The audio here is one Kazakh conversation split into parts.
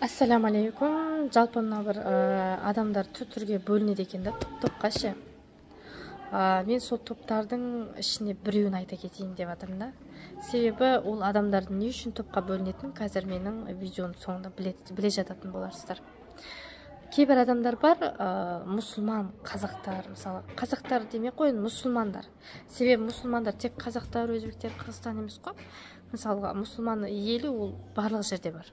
Ассалаумағалейкум. Жалпы мына бір адамдар түр-түрге бөлінеді екен да, топ топқа ше. Мен сол топтардың ішіне біреуін айта кетейін деп жатырмын да. Себебі ол адамдардың не үшін топқа бөлінетінін қазір менің видеоның соңында біле жататын боларсыздар. Кейбір адамдар бар, мұсылман қазақтар, мысалы, қазақтар демей ақ қояйын, мұсылмандар. Себебі мұсылмандар тек қазақтар, өзбектер, Қырғызстан емес қой. Мысалға, мұсылман елі ол барлық жерде бар.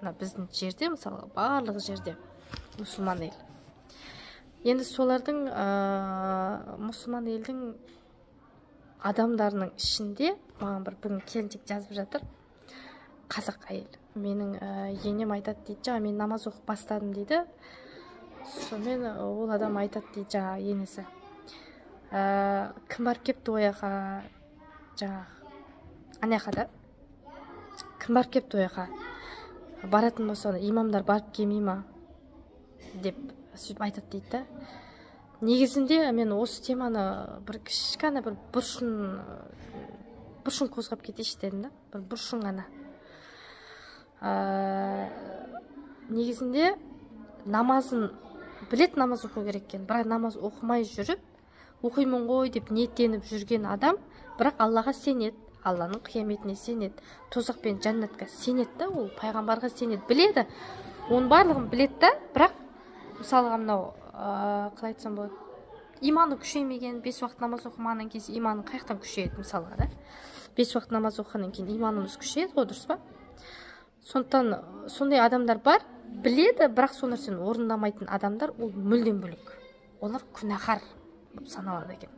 Мына біздің жерде, мысалға, барлық жерде мұсылман ел. Енді солардың, мұсылман елдің адамдарының ішінде маған бір бүгін келіншек жазып жатыр, қазақ әйел. Менің енем айтады дейді, жаңа мен намаз оқып бастадым дейді. Сонымен ол адам айтады дейді, жаңа енесі. Кім барып кепті ояққа, жаңағы ана жаққа да? Кім барып кепті ояққа? Баратын болса, имамдар барып келмей ма деп сөйтіп айтады дейді да. Негізінде мен осы теманы бір кішкене бір бұрышын қозғап кетейінші дедім да, бір бұрышын ғана. Негізінде намазын білет, намаз оқу керек екен, бірақ намаз оқымай жүріп, оқимын ғой деп ниеттеніп жүрген адам, бірақ Аллаға сенеді, Алланың қияметіне сенеді, тозақ пен жәннатқа сенеді да, ол пайғамбарға сенеді, біледі, оның барлығын біледі да, бірақ мысалға мынау, қалай айтсам болады, иманы күшеймеген, 5 уақыт намаз оқымағаннан кейін иманы қай жақтан күшейеді мысалға да? 5 уақыт намаз оқығаннан кейін иманымыз күшейеді ғой, дұрыс па? Сондықтан сондай адамдар бар, біледі, бірақ сол нәрсені орындамайтын адамдар, ол мүлдем бөлек, олар күнәһар болып саналады екен.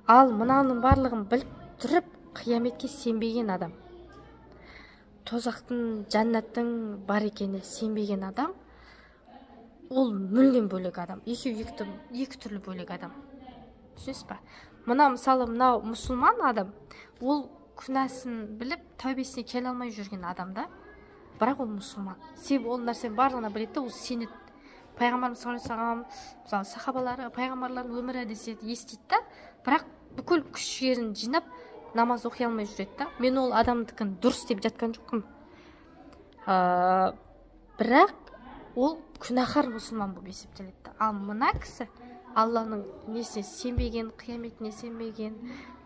Ал мынаның барлығын біліп тұрып қияметке сенбеген адам, тозақтың, жәннаттың бар екеніне сенбеген адам, ол мүлдем бөлек адам. Екеуі екі түрлі бөлек адам, түсінесіз ба? Мына мысалы, мынау мұсылман адам, ол күнәсін біліп тәубесіне келе алмай жүрген адам да, бірақ ол мұсылман. Себебі ол нәрсенің барлығына біледі де, ол сенеді. Пайғамбарымыз саллаллаху алейхи вассалам, мысалы, сахабалары, пайғамбарлардың өмірі десе естиді да, бірақ бүкіл күш жігерін жинап намаз оқи алмай жүреді да. Мен ол адамдікін дұрыс деп жатқан жоқпын, бірақ ол күнәһар мұсылман болып есептеледі да. Ал мына кісі Алланың несіне сенбеген, қияметіне сенбеген,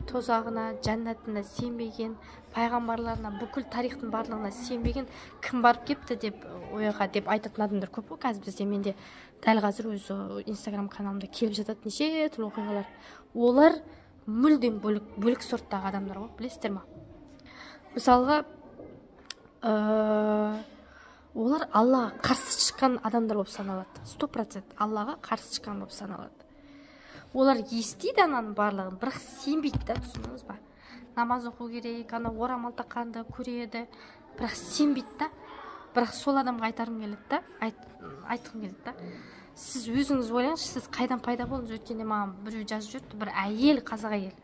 тозағына, жәннатына сенбеген, пайғамбарларына, бүкіл тарихтың барлығына сенбеген, кім барып кепті деп ойға деп айтатын адамдар көп қой қазір бізде. Менде дәл қазір өзі Инстаграм каналымда келіп жатады неше түрлі оқиғалар. Олар мүлдем бөлек сорттағы адамдар ғой, білесіздер ма? Мысалға, олар Аллаға қарсы шыққан адамдар болып саналады. 100% Аллаға қарсы шыққан болып саналады. Олар естиді ананың барлығын, бірақ сенбейді да, түсіндіңіз ба? Намаз оқу керек, ана орамал таққанды көреді, бірақ сенбейді да. Бірақ сол адамға айтарым келеді да, айтқым келеді да. Сіз өзіңіз ойлаңызшы, сіз қайдан пайда болдыңыз? Өткенде маған біреу жазып жіберді, бір әйел, қазақ әйел.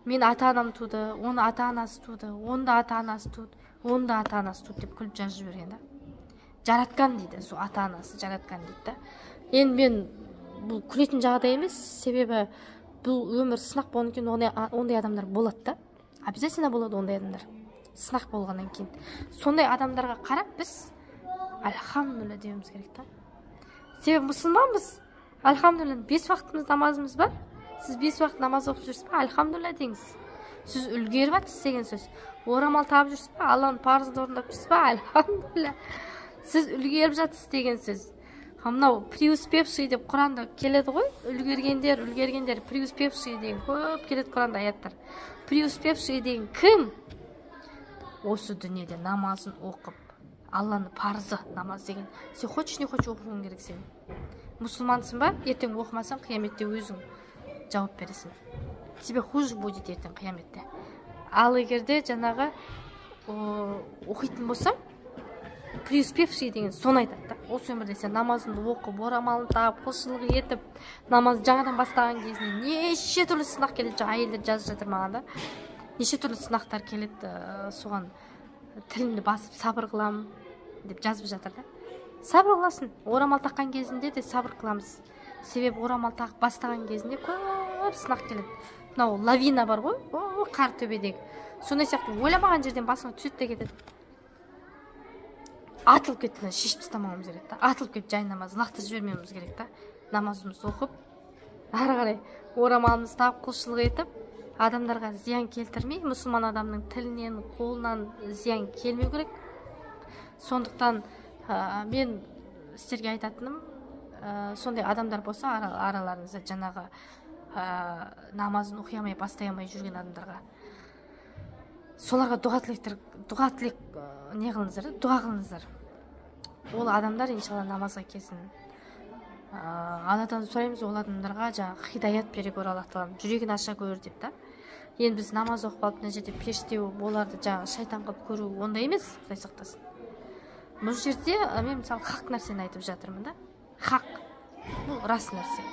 Мен ата-анам туды, оны ата-анасы туды, оны да ата-анасы туды, оны да ата-анасы туды деп күліп жазып жіберген да. Жаратқан дейді, сол ата-анасы жаратқан дейді да. Енді мен бұл күлетін жағдай емес, себебі бұл өмір сынақ болғаннан кейін ондай адамдар болады да. Обязательно болады ондай адамдар. Сынақ болғаннан кейін. Сондай адамдарға қарап біз альхамдулилля деуіміз керек та. Себебі мұсылманбыз. Альхамдулилля, 5 уақытымыз намазымыз бар. Сіз 5 уақыт намаз оқып жүрсіз ба? Альхамдулилля деңіз. Сіз үлгеріп жатсыз деген сөз. Орамал тағып жүрсіз ба? Алланың парызын орындап жүрсіз ба? Альхамдулилля. Сіз үлгеріп жатсыз деген сөз. Мынау преуспевший деп Құранда келеді ғой, үлгергендер, үлгергендер, преуспевший деген көп келеді Құранда аяттар. Преуспевший деген кім? Осы дүниеде намазын оқып, Алланың парызы намаз деген. Сен хочешь не хочешь оқуың керек сен. Мұсылмансың ба? Ертең оқымасаң қияметте өзің жауап бересің. Тебе хуже будет ертең қияметте. Ал егерде жаңағы оқитын болсаң, преуспевший деген соны айтады да. Осы өмірде сен намазыңды оқып, орамалын тағып, құлшылық етіп, намаз жаңадан бастаған кезінде неше түрлі сынақ келеді. Жаңа әйелдер жазып жатыр маған да. Неше түрлі сынақтар келеді, соған тілімді басып сабыр қыламын деп жазып жатыр да. Сабыр қыласың. Орамал таққан кезінде де сабыр қыламыз. Себебі орамал тағып бастаған кезінде көп сынақ келеді. Мынау лавина бар ғой, қар төбедегі. Сондай сияқты ойламаған жерден басыңа түседі де кетеді. Атылып кетіп шешіп тастамауымыз керек та, атылып кетіп жай намаз лақтырып жібермеуіміз керек та. Намазымызды оқып, ары қарай орамалымызды тағып, құлшылық етіп, адамдарға зиян келтірмей, мұсылман адамның тілінен, қолынан зиян келмеу керек. Сондықтан мен сіздерге айтатыным, сондай адамдар болса араларыңызда, жаңағы намазын оқи алмай, бастай алмай жүрген адамдарға, соларға дұға тілектер, дұға тілек не қылыңыздар, дұға қылыңыздар. Ол адамдар иншалла намазға келсін. Алладан сұраймыз, ол адамдарға жаңағы хидаят бере көр, Аллах тағалам, жүрегін аша көр деп та. Енді біз намаз оқып алып, мына жерде періште оларды жаңағы шайтан қылып көру ондай емес, Құдай сақтасын. Бұл жерде мен мысалы хақ нәрсені айтып жатырмын да. Хақ, бұл рас нәрсе.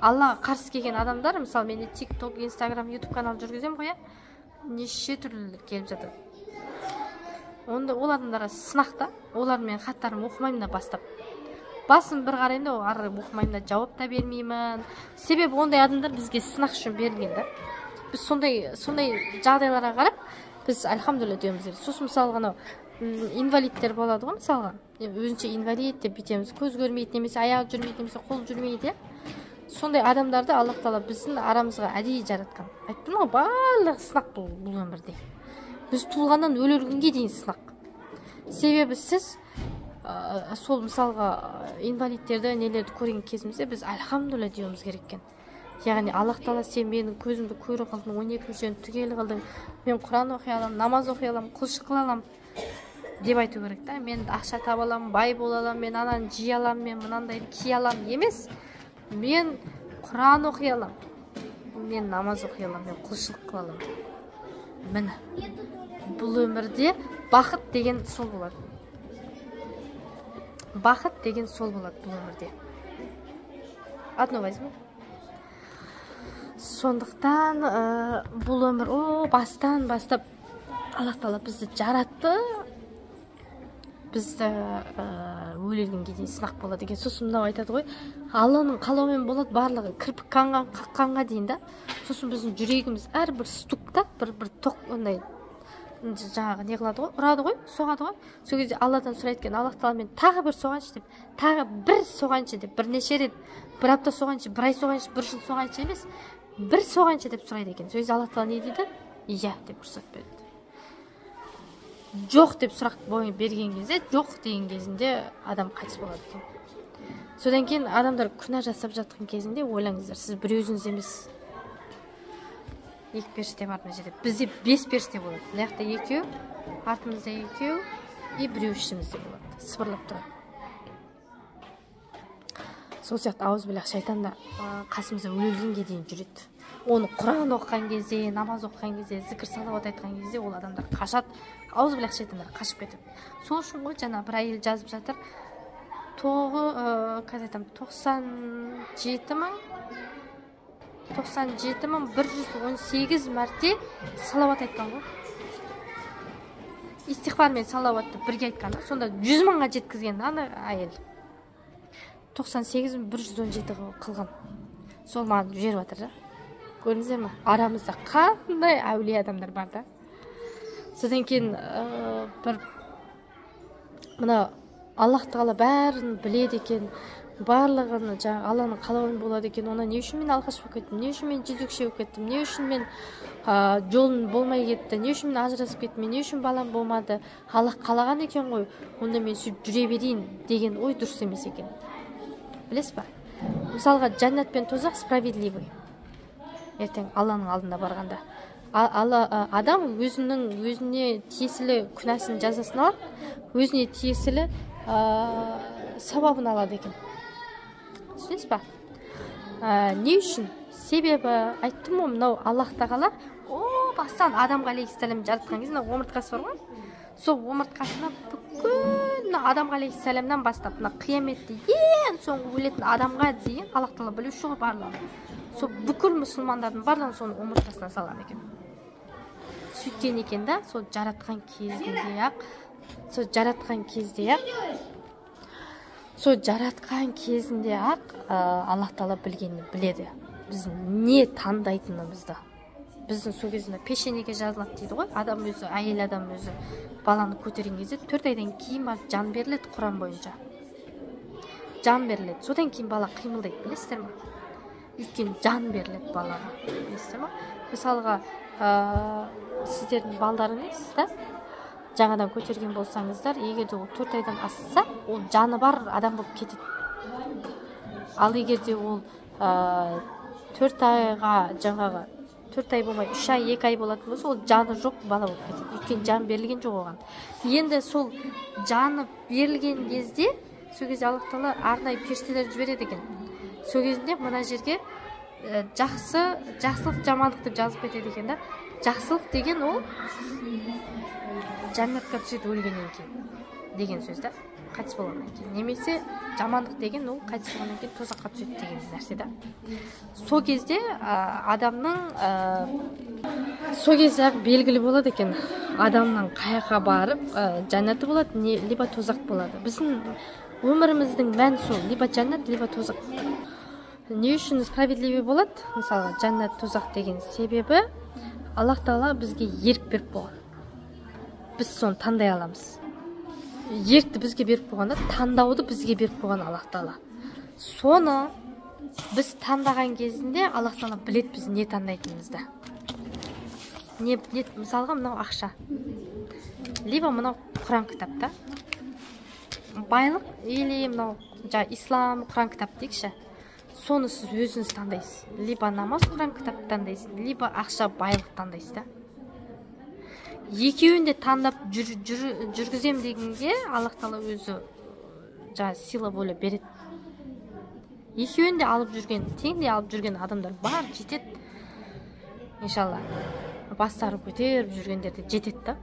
Аллаға қарсы келген адамдар, мысалы мен Тик Ток, Инстаграм, Ютуб канал жүргіземін ғой, иә, неше түрлілер келіп жатады. Онда ол адамдарға сынақ та. Олар мен хаттарын оқымаймын да, бастап басын бір қараймын да, ары қарай оқымаймын да, жауап та бермеймін. Себебі ондай адамдар бізге сынақ үшін берілген да. Біз сондай жағдайларға қарап, біз альхамдулилля деуіміз керек. Сосын мысалға анау инвалидтер болады ғой, мысалға өзінше инвалид деп бүйтеміз, көз көрмейді немесе аяғы жүрмейді немесе қолы жүрмейді, иә. Сондай адамдарды Аллах тағала біздің арамызға әдейі жаратқан. Айттым ғой, барлығы сынақ. Бұл өмірде біз туылғаннан өлер күнге дейін сынақ. Себебі сіз сол мысалға инвалидтерді, нелерді көрген кезімізде біз альхамдулилля деуіміз керек екен. Яғни Аллах тағала, сен менің көзімді көр қылдың, 12 мүшені түгел қылдың, мен Құран оқи аламын, намаз оқи аламын, құлшылық қыла аламын деп айту керек та. Мен ақша таба аламын, бай бола аламын, мен ананы жей аламын, мен мынандайды кие аламын емес, мен Құран оқи аламын, мен намаз оқи аламын, мен құлшылық қыла аламын. Міне, бұл өмірде бақыт деген сол болады, бақыт деген сол болады бұл өмірде. Одно возьми. Сондықтан бұл өмір о бастан бастап Аллах тағала бізді жаратты, бізді өлгенге дейін сынақ болады екен. Сосын мынау айтады ғой, Алланың қалауымен болады барлығы, кірпік қаққанға дейін да. Сосын біздің жүрегіміз әрбір стукта бір тоқ ондай жаңағы не қылады ғой, ұрады ғой, соғады ғой. Сол кезде Алладан сұрайды екен: «Аллах тағала, мен тағы бір соғайыншы», – деп, тағы бір соғайыншы деп, бірнеше рет, бір апта соғайыншы, бір ай соғайыншы, бір жыл соғайыншы емес, бір соғайыншы деп сұрайды екен. Сол кезде Аллах тағала не дейді? «Иә» деп рұқсат береді. «Жоқ» деп сұрақ берген кезде, «жоқ» деген кезінде адам қайтыс болады екен. Содан кейін адамдар күнә жасап жатқан кезінде ойлаңыздар, сіз бір өзіңіз емес, екі періште бар мына жерде. Бізде бес періште болады: мына жақта екеу, артымызда екеу и біреу ішімізде болады, сыбырлап тұрады. Сол сияқты аузубиллах шайтан да қасымызда өлгенге дейін жүреді. Оны Құран оқыған кезде, намаз оқыған кезде, зікір салауат айтқан кезде ол адамдар қашады, аузубиллах шайтандар қашып кетеді. Сол үшін ғой жаңа бір әйел жазып жатыр, қазір айтамын, 97 118 мәрте салауат айтқан ғой, истиғфар мен салауатты бірге айтқан да. Сонда 100 000-ға жеткізген да ана әйел, 98 117 қылған. Сол маған жіберіп жатыр да. Көрдіңіздер ма, арамызда қандай әулие адамдар бар да. Содан кейін бір мына Аллах тағала бәрін біледі екен, барлығын жаңағы Алланың қалауымен болады екен. Онда не үшін мен алқаш болып кеттім, не үшін мен жезөкше болып кеттім, не үшін мен жолым болмай кетті, не үшін мен ажырасып кеттім, не үшін балам болмады? Аллах қалаған екен ғой, онда мен сөйтіп жүре берейін деген ой дұрыс емес екен, білесіз ба? Мысалға, жәннат пен тозақ справедливый. Ертең Алланың алдына барғанда Алла, адам өзінің өзіне тиесілі күнәсінің жазасын алады, өзіне тиесілі сауабын алады екен, түсінесіз ба? Не үшін? Себебі айттым ғой, мынау Аллах тағала о бастан Адамға алейхисалам жаратқан кезде, мынау омыртқасы бар ғой, сол омыртқасына бүкіл мына Адамға алейхисаламнан бастап мына қияметте ең соңғы өлетін адамға дейін, Аллах тағала білуші ғой барлығын, сол бүкіл мұсылмандардың барлығын соның омыртқасына салған екен. Сөйткен екен да. Сол жаратқан кезінде ақ Аллах тағала білгенін біледі, біз не таңдайтынымызды. Біздің сол кезінде пешенеге жазылады дейді ғой. Адам өзі, әйел адам өзі баланы көтерген кезде 4 айдан кейін барып жан беріледі, Құран бойынша. Жан беріледі. Содан кейін бала қимылдайды, білесіздер ма? Өйткені жан беріледі балаға, білесіздер ма? Мысалға, сіздердің балдарыңыз да жаңадан көтерген болсаңыздар, егер де ол 4 айдан асса, ол жаны бар адам болып кетеді. Ал егер де ол 4 айға жаңағы 4 ай болмай 3 ай, 2 ай болатын болса, ол жаны жоқ бала болып кетеді. Өйткені жан берілген жоқ оған. Енді сол жаны берілген кезде, сол кезде Аллах тағала арнайы періштелер жібереді екен. Сол кезінде мына жерге жақсы, жақсылық, жамандық деп жазып кетеді екен да. Жақсылық деген ол жәннатқа түседі өлгеннен кейін деген сөз да, қайтыс болғаннан кейін. Немесе жамандық деген ол қайтыс болғаннан кейін тозаққа түседі деген нәрсе да. Сол кезде адамның сол кезде белгілі болады екен, адамның қаяққа барып жәннаты болады, не либо тозақ болады. Біздің өміріміздің мәні сол, либо жәннат, либо тозақ. Не үшін справедливый болады? Мысалға, жәннат, тозақ деген себебі Аллах тағала бізге ерік беріп қойған. Біз соны таңдай аламыз. Ерікті бізге беріп қойғанда, таңдауды бізге беріп қойған Аллах тағала. Соны біз таңдаған кезінде Аллах тағала біледі біз не таңдайтынымызды. Не, мысалға, мынау ақша, либо мынау Құран кітап та. Байлық или мынау жаңа ислам, Құран кітап дейікші. Соны сіз өзіңіз таңдайсыз. Либо намаз, Құран кітап таңдайсыз, либо ақша, байлық таңдайсыз да. Екеуін де таңдап жүргізем дегенге Аллах тағала өзі жаңа сила воля береді. Екеуін де алып жүрген, теңдей алып жүрген адамдар бар, жетеді. Иншалла. Бастарын көтеріп жүргендер де жетеді да.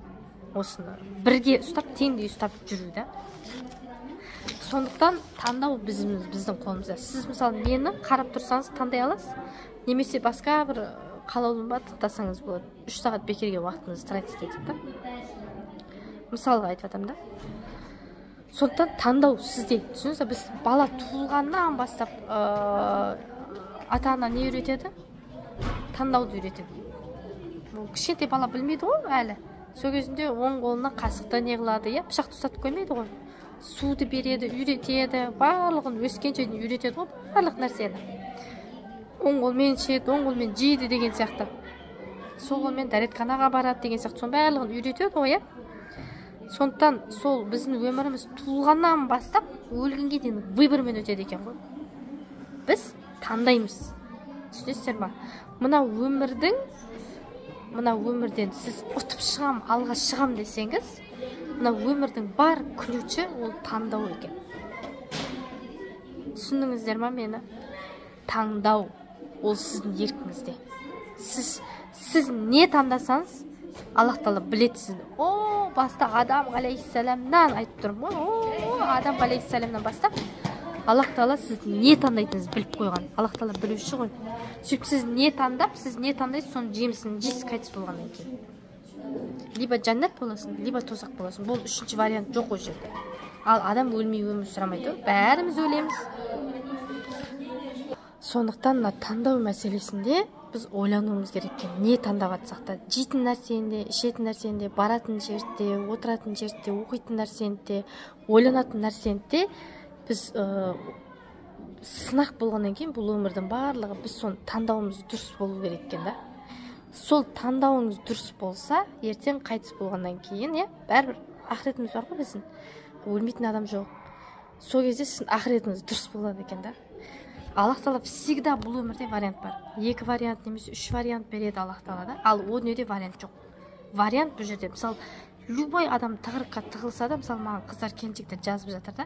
Осыны бірге ұстап, теңдей ұстап жүру да. Сондықтан таңдау біздің қолымызда. Сіз мысалы мені қарап тұрсаңыз таңдай аласыз, немесе басқа бір қалаулым бар, тыңдасаңыз болады. 3 сағат бекерге уақытыңызды тратить етіп та. Мысалға айтып жатамын да. Сондықтан таңдау сізде. Түсінесіз бе? Біз бала туылғаннан бастап ата-ана не үйретеді? Таңдауды үйретеді. Бұл кішкентай бала білмейді ғой әлі. Сол кезінде оң қолына қасықты не қылады, иә? Пышақты ұстатып қоймайды ғой. Суды береді, үйретеді, барлығын өскенше дейін үйретеді ғой, барлық нәрсені. Оң қолмен ішеді, оң қолмен жейді деген сияқты. Сол қолмен дәретханаға барады деген сияқты. Соның барлығын үйретеді ғой, иә? Сондықтан сол біздің өміріміз туылғаннан бастап өлгенге дейін выбормен өтеді екен ғой. Біз таңдаймыз. Түсінесіздер ма? Мына өмірден сіз ұтып шығам, алға шығам десеңіз, мына өмірдің бар ключі ол таңдау екен. Түсіндіңіздер ма мені? Таңдау ол сіздің еркіңізде. Сіз не таңдасаңыз, Аллах тағала біледі сізді. О, баста Адам алейхиссаламнан айтып тұрмын ғой. О, Адам алейхиссаламнан бастап Аллах тағала сіз не таңдайтыныңызды біліп қойған. Аллах тағала білуші ғой. Сөйтіп сіз не таңдап, сіз не таңдайсыз, соның жемісін жейсіз қайтыс болғаннан кейін. Либо жәннат боласың, либо тозақ боласың. Бұл үшінші вариант жоқ ол жерде. Ал адам өлмей өмір сүре алмайды. Бәріміз өлеміз. Сондықтан мына таңдау мәселесінде біз ойлануымыз керек екен. Не таңдап жатсақ та, жейтін нәрсені де, ішетін нәрсені де, баратын жерде, отыратын жерде, оқитын нәрсені де, ойланатын нәрсені де біз сынақ болғаннан кейін бұл өмірдің барлығы біз соны таңдауымыз дұрыс болу керек екен да. Сол таңдауыңыз дұрыс болса, ертең қайтыс болғаннан кейін, иә, бәрібір ақыретіміз бар ғой біздің. Өлмейтін адам жоқ. Сол кезде сіздің ақыретіңіз дұрыс болады екен да. Аллах тағала всегда бұл өмірде вариант бар. 2 вариант немесе 3 вариант береді Аллах тағала да. Ал о дүниеде вариант жоқ. Вариант бұл жерде, мысалы, любой адам тығырыққа тығылса да, мысалы, маған қыздар, келіншектер жазып жатыр да.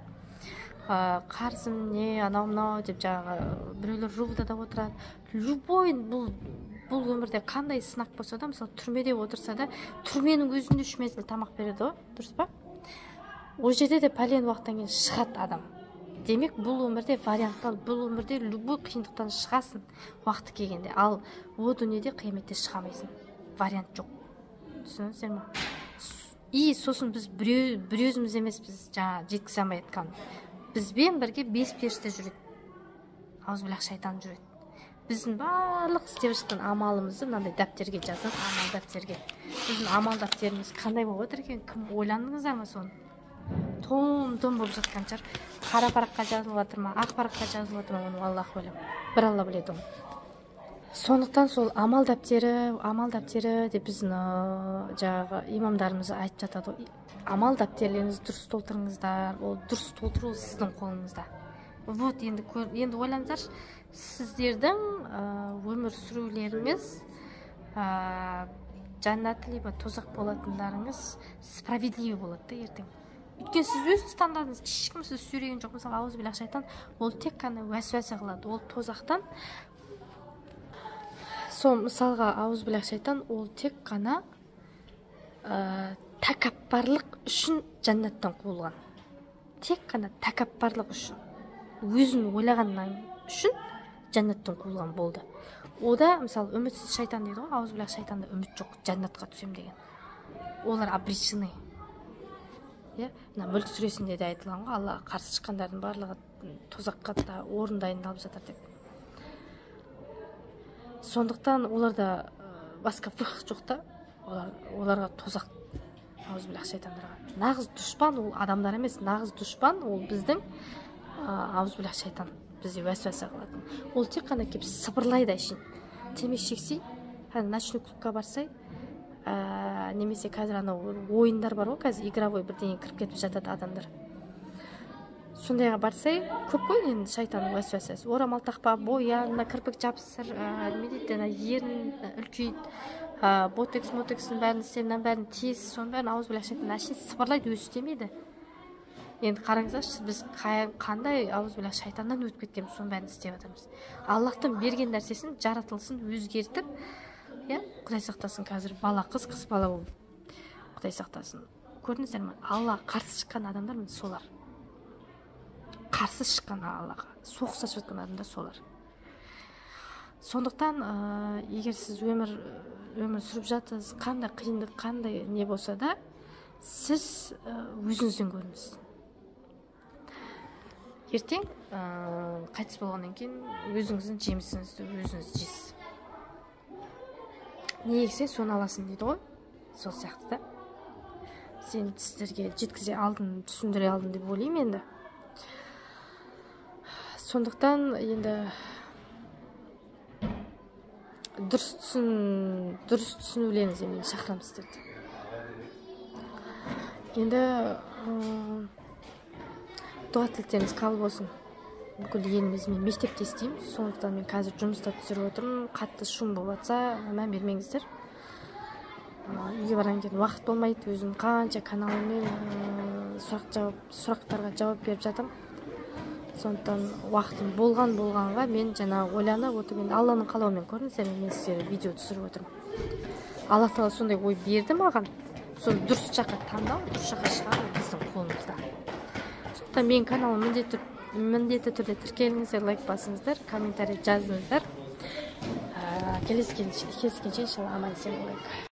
Қарызым не, анау мынау деп жаңағы біреулер жуғда да отырады. Любой бұл өмірде қандай сынақ болса да, мысалы, түрмеде отырса да, түрменің өзінде 3 мезгіл тамақ береді ғой, дұрыс па? Ол жерде де пәлен уақыттан кейін шығады адам. Демек, бұл өмірде вариант бар, бұл өмірде любой қиындықтан шығасың уақыты келгенде. Ал о дүниеде қияметте шыға алмайсың. Вариант жоқ. Түсінесіздер ма? И сосын біз бір өзіміз емеспіз, жаңа жеткізе алмай айтқан. Бізбен бірге 5 періште жүреді. Аузубиллах шайтан жүреді. Біздің барлық істеп жатқан амалымызды мынандай дәптерге жазады, амал дәптерге. Біздің амал дәптеріміз қандай болып отыр екен, кім ойландыңыздар ма соны? Том-том болып жатқан шығар. Қара параққа жазылып жатыр ма, ақ параққа жазылып жатыр ма, оны Аллах біледі. Бір Алла біледі оны. Сондықтан сол амал дәптері, амал дәптері деп біздің жаңағы имамдарымыз айтып жатады ғой. Амал дәптерлеріңізді дұрыс толтырыңыздар, ол дұрыс толтыру сіздің қолыңызда. Вот енді ойлаңыздаршы, сіздердің өмір сүрулеріңіз жәннат либо тозақ болатындарыңыз справедливый болады да ертең. Өйткені сіз өзіңіз таңдадыңыз, ешкім сізді сүйреген жоқ. Мысалы, аузубиллах шайтан ол тек қана уәсуәсе қылады, ол тозақтан. Сол мысалға аузубиллах шайтан ол тек қана тәкаппарлық үшін жәннаттан қуылған. Тек қана тәкаппарлық үшін, өзін ойлағаннан үшін жәннаттан қуылған болды. Ода мысалы үмітсіз шайтан дейді ғой, аузубиллах шайтанда үміт жоқ, жәннатқа түсем деген. Олар обречены. Иә, мына Мүлк сүресінде де айтылған ғой, Аллаға қарсы шыққандардың барлығы тозаққа да орын дайындалып жатыр деп. Сондықтан оларда басқа выход жоқ та, оларға тозақ, аузубиллах шайтандарға. Нағыз дұшпан ол адамдар емес, нағыз дұшпан ол біздің аузубиллах шайтан, бізде уәсуәсе қылатын. Ол тек қана келіп сыбырлайды әшейін. Темекі шексей, ночной клубқа барсай, немесе қазір анау ойындар бар ғой, қазір игровой бірдеңе кіріп кетіп жатады адамдар. Сондайға барсай, көп қой енді шайтанның уәсуәсесі. Орамал тақпа, боя, мына кірпік жапсыр, неме дейді, ана ерін үлкейт, ботекс, мотекстің бәрін істе, мынаның бәрін тез, соның бәрін аузубиллах шайтан әшейін сыбырлайды, өзі істемейді. Енді қараңыздаршы, біз қандай аузубиллах шайтаннан өтіп кеткенбіз, соның бәрін істеп жатырмыз. Аллахтың берген нәрсесін, жаратылысын өзгертіп, иә, Құдай сақтасын, қазір бала қыз, қыз бала болып, Құдай сақтасын. Көрдіңіздер ме? Алла қарсы шыққан адамдар міне солар. Қарсы шыққан Аллаға, соғыс ашып жатқан адамдар солар. Сондықтан, егер сіз өмір сүріп жатсыз, қандай қиындық, қандай не болса да, сіз өзіңізден көріңіз. Ертең қайтыс болғаннан кейін өзіңіздің жемісіңізді өзіңіз жейсіз. Не ексең соны аласың дейді ғой, сол сияқты да. Сен сіздерге жеткізе алдым, түсіндіре алдым деп ойлаймын енді. Сондықтан енді дұрыс түсінулеріңізге мен шақырамын сіздерді. Енді дұға тілектеріңіз қабыл болсын. Бүкіл еліміз, мен мектепте істеймін, сондықтан мен қазір жұмыста түсіріп отырмын. Қатты шум болып жатса, мән бермеңіздер. Үйге барған кейін уақыт болмайды, өзім қанша каналыммен сұрақтарға жауап беріп жатамын. Сондықтан уақытым болғанға мен жаңа ойланып отырып, енді Алланың қалауымен көрдіңіздер, мен сіздерге видео түсіріп отырмын. Алла тағала сондай ой берді маған, соны дұрыс жаққа таңдау, дұрыс жаққа шығару біздің қолымызда. Сондықтан менің каналым міндетті түрде тіркеліңіздер, лайк басыңыздар, комментарий жазыңыздар. Келесі кездескенше иншалла аман есен болайық.